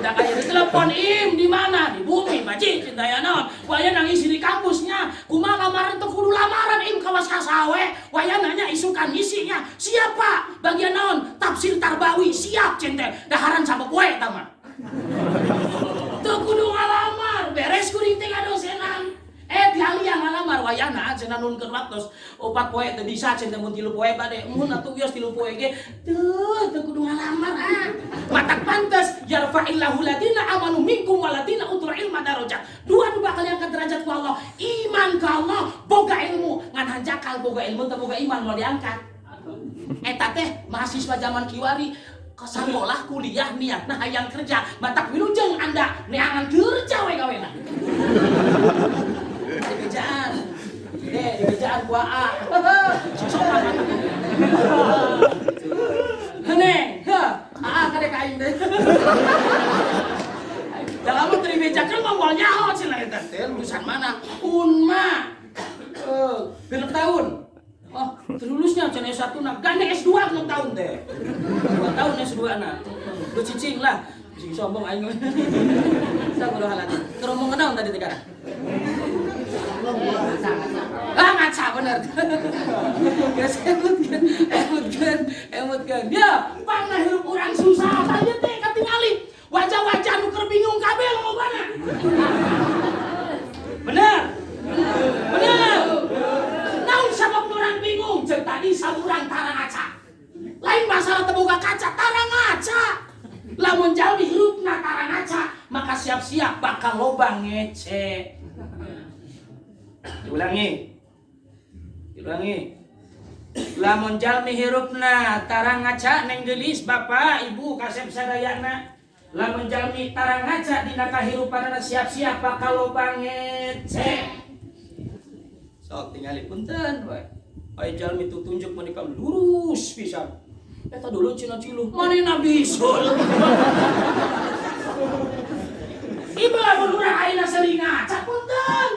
Budak aya di telepon, "Im, di mana?" "Di bumi, baji cinta ya naon." Waya nangis di kampusnya. Kumaha lamaran teu kudu lamaran, Im, kawas kasawe. Waya nanya isukan isinya. Siapa? Bagian naon? Tafsir Tarbawi. Siap cinta. Daharan sama poe eta mah. Teu kudu ngalamar, beres kuring teh ngadosenan. Eh, dialian ngalamar wayana cenah nunkeun waktos 4 poe teu bisa cenah mun 3 poe bade mun atuh wios 3 poe ge teu teu kudu ngalamar ah. Matak pantes yarfa'illahu ladina amanu minkum waladina utul ilma darajat. Dua nu bakal diangkat derajat ku Allah, iman ka Allah, boga ilmu. Ngan hanjakal boga ilmu teu boga iman moal diangkat. Eta teh mahasiswa zaman kiwari ke sekolah kuliah niatna hayang kerja, matak wilujeng anda neangan kerja we gawena. Dibejaan. Deh, dibejaan ku AA. Sosokan. Neng, heh, AA kade ka aing teh. Da lamun teu dibejakeun mah moal nyaho cenah eta teh lulusan mana? Unma. Eh, 6 tahun. Oh, terlulusnya cenah S1 na, gandeng S2 6 tahun teh. 2 tahun S2 na. Lu cicing lah. Cicing sombong aing. Astagfirullahaladzim. Keur ngomong naon tadi teh kana? Ah, ngaca bener. Geus emutkeun, emutkeun, emutkeun. Ya, pangna hirup urang susah tadi teh katingali. Wajah-wajah nu keur bingung kabeh lobana. Bener. Bener. Naon sabab urang bingung? Ceuk tadi saurang tara ngaca. Lain masalah teu boga kaca, tara ngaca. Lamun jalmi hirupna tara ngaca, maka siap-siap bakal loba ngece. Diulangi. Diulangi. Lamun jalmi hirupna tara ngaca, neng geulis, bapak, ibu, kasep sadayana. Lamun jalmi tara ngaca dina kahirupanana, siap-siap bakal loba ngece. Sok tingali, punten we. Aya jalmi tutunjuk menika lurus pisan. Eta dulu cina ciluh, manehna bisul. Ibu lamun urang ayeuna sering ngaca, punten.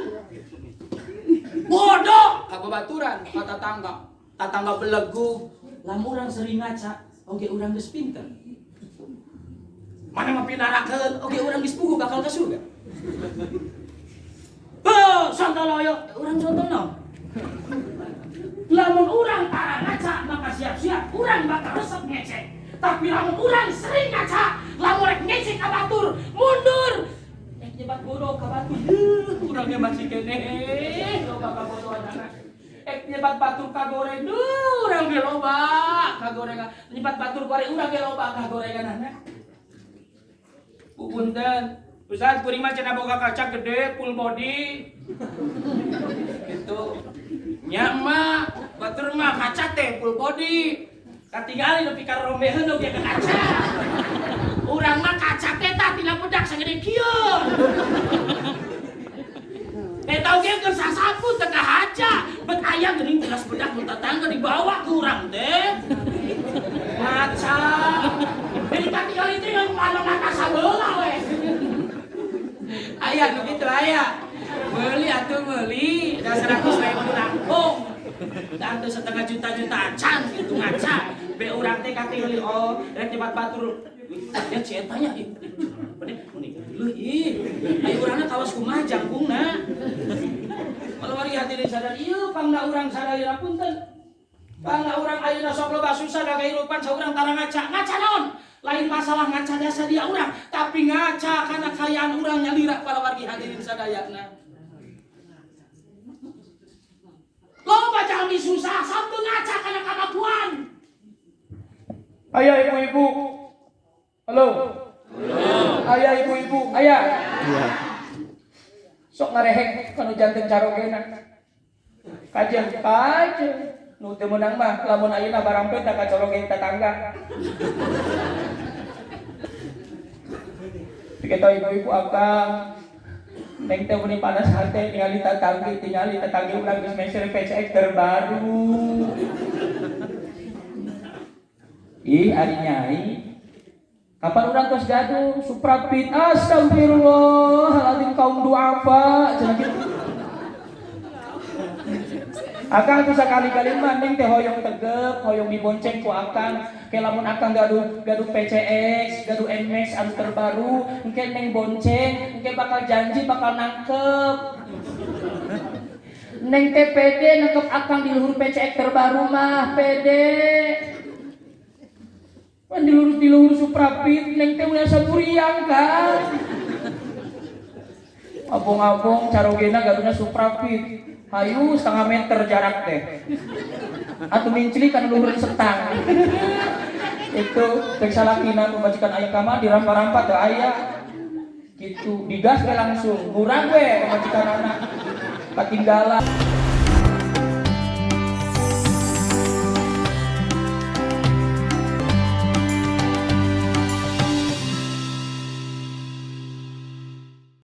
Bodoh ka babaturan, ka tatangga. Tatangga belegu. Lamun urang sering ngaca, oge urang geus pinter. Mana mah pinarakeun, oge urang geus puguh bakal ka surga. Oh, sontoloyo, urang sontol naon? Lamun urang tara ngaca, maka siap-siap urang bakal resep ngece. Tapi lamun urang sering ngaca, lamun rek ngece ka batur, mundur. Rek nyebat bodoh ka batur, heuh, urangnya masih keneh, loba kabodohanana. Ek nyebat batur kagoreng, duh, urang ge loba kagorengan. Nyebat batur goreng, urang ge loba kagorenganana. Bu, punten. Ustaz, kuring mah cenah boga kaca gede, full body. Gitu. Nya mah, batur mah kaca teh full body. Katingali nepi ka rombeheun oge ka kaca. Urang mah kaca teh tah tina bedak sagede kieu. Eta oge keur sasapu teu kahaja. Bet aya geuning belas bedak mun tetangga dibawa ke urang teh. Ngaca. Jadi katingali teh mana mata sabelah we. Aya nu kitu aya. Meuli atuh meuli, da 100 ribu langkung. Dan teu setengah juta-juta acan gitu ngaca. Be urang teh katingali, oh, rek nyebat batur. Ya cetanya ih. Bener meni dulu ih. Ayo urangna kawas kumaha jangkungna. Kalau mari hadirin sadar ieu pangna urang sadaya, punten. Pangna urang ayeuna sok loba susah da kehidupan saurang tara ngaca. Ngaca naon? Lain masalah ngaca jasa dia urang, tapi ngaca karena kayaan urang nyalira para wargi hadirin sadayana. Loba jalmi susah sampai ngaca karena kemampuan. Ayah ibu-ibu. Halo. Ayah ibu-ibu, ayah. Iya. Sok ngarehek kanu janten carogena. Kajeun kajeun. Nu teu meunang mah lamun ayeuna barampet ka coroge tetangga. Kita ibu-ibu akang Neng teh meni panas hati ningali tatanggi, tingali tatanggi urang geus meser PCX terbaru. Ih, ari nyai. Kapan urang tos gaduh Suprapit, astagfirullahaladzim, kaum duafa cenah kitu. Akang tuh sakali-kali mah Neng teh hoyong tegep, hoyong dibonceng ku akang. Kayak lamun akang gaduh gaduh PCX, gaduh NMAX anu terbaru, engke Neng bonceng, engke bakal janji bakal nangkep. Neng teh pede nangkep akang di luhur PCX terbaru mah, pede. Pan di luhur Supra Fit, Neng teh udah saburiang kan. Abong-abong carogena gaduhna Supra Fit. Hayu setengah meter jarak teh. Atau mincli kan luhur setang. Itu cek salakina pamajikan aya kamar dirampa-rampa teu aya. Gitu, digas we langsung. Murah we pamajikan anak. Ketinggalan.